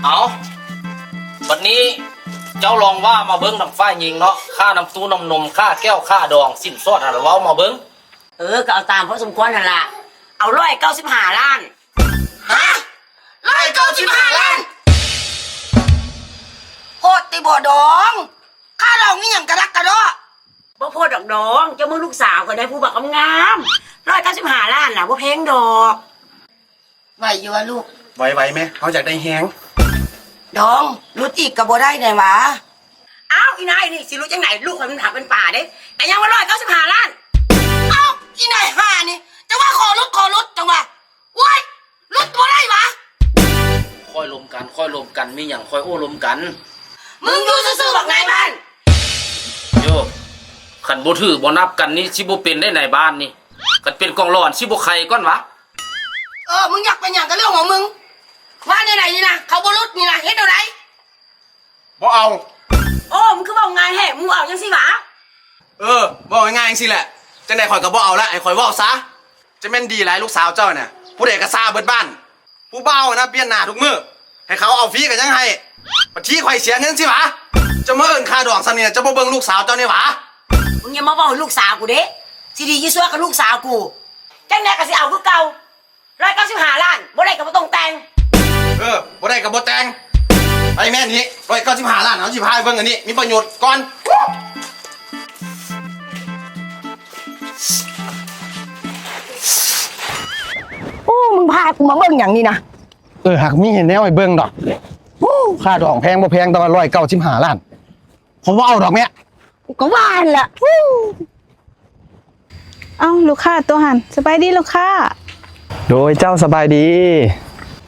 ເອົາ ບັດນີ້ເຈົ້າລອງວ່າມາເບິ່ງທາງຝ່າຍຍິງເນາະ, ຄ່ານ້ຳຕູ້ນ້ຳນົມ, ຄ່າແກ້ວ, ຄ່າດອງ, ສິນສອດຫັ້ນລະ ເວົ້າມາເບິ່ງ. ເອີ ກໍເອົາຕາມພໍສົມຄວນຫັ້ນລະ, ເອົາຮ້ອຍເກົ້າສິບຫ້າລ້ານ. ຮະ ຮ້ອຍເກົ້າສິບຫ້າລ້ານ? ໂພດຕິບໍດອງ, ຄ່າດອງມີຫຍັງກະດັກກະດໍ້? ບໍ່ໂພດດອກດອງ, ເຈົ້າເບິ່ງລູກສາວຂ້ອຍໄດ້ ຜູ້ບັກງາມໆ, ຮ້ອຍເກົ້າສິບຫ້າລ້ານນະ ບໍ່ແພງດອກ. ໄຫວຢູ່ຫວາລູກ? ໄຫວໆແມ່, ເຮົາຢາກໄດ້ແຮງ. ດອງ, ຫຼຸດອີກກໍບໍ່ໄດ້ໄດຫວາ. ອ້າວ ອີນາຍນີ້ ຊິຫຼຸດຈັ່ງໃດ? ລູກຂ້ອຍມັນຜັກເປັນປາເດ້, ກະຍັງວ່າຮ້ອຍເກົ້າສິບຫ້າລ້ານ. ອ້າວ ອີນາຍຫ່ານີ້, ຈັ່ງວ່າຂໍຫຼຸດ ຂໍຫຼຸດ ຈັ່ງວ່າ. ໂອ້ຍ ຫຼຸດບໍ່ໄດ້ຫວາ? ຄ່ອຍລົມກັນ ຄ່ອຍລົມກັນ, ມີຫຍັງຄ່ອຍໂອ້ລົມກັນ. ມຶງຢູ່ຊື່ໆ ບັກນາຍບ້ານ. ໂຢ ຄັນບໍ່ຖືບໍ່ນັບກັນນີ້ ຊິບໍ່ເປັນໄດ້ນາຍບ້ານນີ້. ຄັນເປັນກອງຫຼອນຊິບໍ່ໄຄກ່ອນຫວາ? ເອີ ມຶງຢາກເປັນຫຍັງກໍເລື່ອງຂອງມຶງ. ວ່າແນວໃດນີ້ນະ, ເຂົາບໍ່ຫຼຸດນີ້ນະ, ເຮັດແນວໃດ? ບໍ່ເອົາ. ໂອ້ ມຶງຄືເວົ້າງ່າຍແທ້, ມຶງບໍ່ເອົາຈັ່ງຊີ້ຫວາ? ເອີ ເວົ້າງ່າຍໆຈັ່ງຊີ້ແຫຼະ. ຈັ່ງໃດຂ້ອຍກໍບໍ່ເອົາລະ, ໃຫ້ຂ້ອຍເວົ້າຊະ. ຈະແມ່ນດີຫຼາຍລູກສາວເຈົ້ານະ, ຜູ້ໃດກໍຊາເບິດບ້ານ. ຜູ້ບ່າວນະປ່ຽນໜ້າທຸກມື້, ໃຫ້ເຂົາເອົາຟຣີກໍຍັງໃຫ້, ບັດທີຂ້ອຍເສຍເງິນຊິຫວາ? ເຈົ້າມາເອີ້ນຄ່າດອງສ່ຳນີ້ນະ, ເຈົ້າບໍ່ເບິ່ງລູກສາວເຈົ້າແດ່ຫວາ? ມຶງຢ່າມາເວົ້າໃຫ້ລູກສາວກູເດ້, ຊິດີຢູ່ຊົ່ວກັບລູກສາວກູ. ຈັ່ງໃດກໍຊິເອົາຄືເກົ່າ, ຮ້ອຍເກົ້າສິບຫ້າລ້ານ, ບໍ່ໄດ້ກໍບໍ່ຕ້ອງແຕ່ງ. ເອີ ບໍ່ໄດ້ກໍບໍ່ແຕ່ງ. ໄປແມ່ນີ້, ຮ້ອຍເກົ້າສິບຫ້າລ້ານ, ເຮົາຊິພາໄປເບິ່ງອັນນີ້, ມີປະໂຫຍດກ່ອນ. ໂອ້ ມຶງພາກູມາເບິ່ງຫຍັງນີ້ນະ? ເອີ ຫາກມີແນວໃຫ້ເບິ່ງດອກ. ໂອ້ ຄ່າດອງແພງບໍ່ແພງ, ແຕ່ວ່າຮ້ອຍເກົ້າສິບຫ້າລ້ານ ຂ້ອຍບໍ່ເອົາດອກແມ່. ກູກໍວ່າຫັ້ນແຫຼະ. ເອົ້າ ລູກຄ້າໂຕຫັ້ນ, ສະບາຍດີລູກຄ້າ. ໂດຍ ເຈົ້າສະບາຍດີ.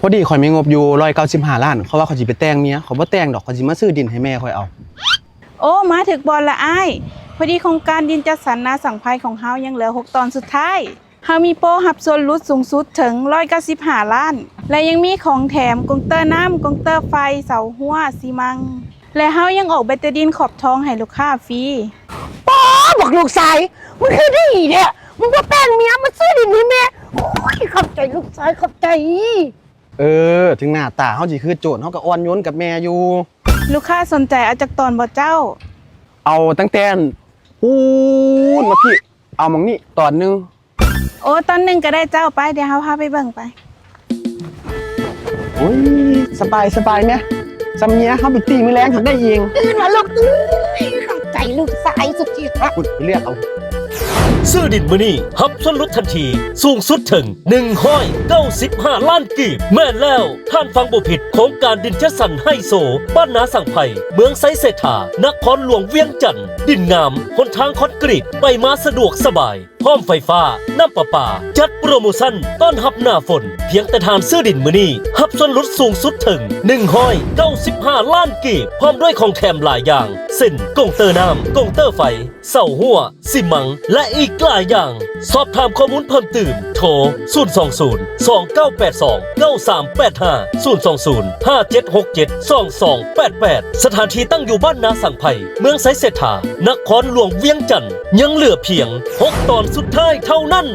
ພໍດີຂ້ອຍມີງົບຢູ່ຮ້ອຍເກົ້າສິບຫ້າລ້ານ, ເຂົາວ່າເຂົາຊິໄປແຕ່ງເມຍ. ຂ້ອຍບໍ່ແຕ່ງດອກ, ຂ້ອຍຊິມາຊື້ດິນໃຫ້ແມ່ຂ້ອຍເອົາ. ໂອ້ ມາຖືກບ່ອນລະອ້າຍ. ພໍດີໂຄງການດິນຈັດສັນນາສັງໄພຂອງເຮົາຍັງເຫຼືອຫົກຕອນສຸດທ້າຍ. ເຮົາມີໂປຮັບສ່ວນຫຼຸດສູງສຸດເຖິງຮ້ອຍເກົ້າສິບຫ້າລ້ານ ແລະ ຍັງມີຂອງແຖມ ກົງເຕີນ້ຳ, ກົງເຕີໄຟ, ເສົາຮົ້ວ, ຊີມັງ ແລະ ເຮົາຍັງອອກແບັດເຕີດິນຂອບທອງໃຫ້ລູກຄ້າຟຣີ. ປາ ບັກລູກຊາຍ ມຶງຄືດີແທ້ ມຶງບໍ່ແຕ່ງເມຍມາຊື້ດິນໃຫ້ແມ່. ໂອ້ຍ ຂອບໃຈລູກຊາຍ ຂອບໃຈ. ເອີ ເຖິງໜ້າຕາເຮົາຊິຄືໂຈນ ເຮົາກໍອ່ອນໂຍນກັບແມ່ຢູ່. ລູກຄ້າສົນໃຈເອົາຈັກຕອນບໍ່ເຈົ້າ? ເອົາຕັ້ງແຕ່ ປູນມາພີ້ ເອົາໝ່ອງນີ້ຕອນໜຶ່ງ. ໂອ້ ຕອນໜຶ່ງກໍໄດ້ເຈົ້າ. ໄປ ດຽວເຮົາພາໄປເບິ່ງໄປ. ໂອ້ຍ ສະບາຍ ສະບາຍແມ່. ສ່ຳເມຍເຮົາໄປຕີມື້ແລງຫາກໄດ້ອີງ. ຕື່ນມາລູກ. ເອີຍ ຂອບໃຈລູກຊາຍສຸດທີ່ຮັກ. ພຸ້ນ ໄປເລືອກເອົາ. ຊື້ດິນມື້ນີ້ຮັບສ່ວນຫຼຸດທັນທີສູງສຸດເຖິງໜຶ່ງຮ້ອຍເກົ້າສິບຫ້າລ້ານກີບ. ແມ່ນແລ້ວ, ທ່ານຟັງບໍ່ຜິດ, ໂຄງການດິນຈັດສັນໄຮໂຊ ບ້ານນາສັງໄພ ເມືອງໄຊເສດຖາ ນະຄອນຫຼວງວຽງຈັນ. ດິນງາມ, ຫົນທາງຄອນກຣີດ ໄປມາສະດວກສະບາຍ. ພ້ອມໄຟຟ້າ, ນ້ຳປະປາ. ຈັດໂປຣໂມຊັນຕ້ອນຮັບໜ້າຝົນ. ພຽງແຕ່ທ່ານຊື້ດິນມື້ນີ້, ຮັບສ່ວນຫຼຸດສູງສຸດເຖິງໜຶ່ງຮ້ອຍເກົ້າສິບຫ້າລ້ານກີບ, ພ້ອມດ້ວຍຂອງແຖມຫຼາຍຢ່າງ ເຊັ່ນ ກົງເຕີນ້ຳ, ກົງເຕີໄຟ, ເສົາຮົ້ວ, ຊີມັງ ແລະ ອີກຫຼາຍຢ່າງ. ສອບຖາມຂໍ້ມູນເພີ່ມຕື່ມ, ໂທ ສູນສອງສູນ ສອງເກົ້າແປດສອງ ເກົ້າສາມແປດຫ້າ, ສູນສອງສູນ ຫ້າເຈັດຫົກເຈັດ ສອງສອງແປດແປດ. ສະຖານທີ່ຕັ້ງຢູ່ບ້ານນາສັງໄພ ເມືອງໄຊເສດຖາ ນະຄອນຫຼວງວຽງຈັນ. ຍັງເຫຼືອພຽງຫົກຕອນສຸດທ້າຍເທົ່ານັ້ນ.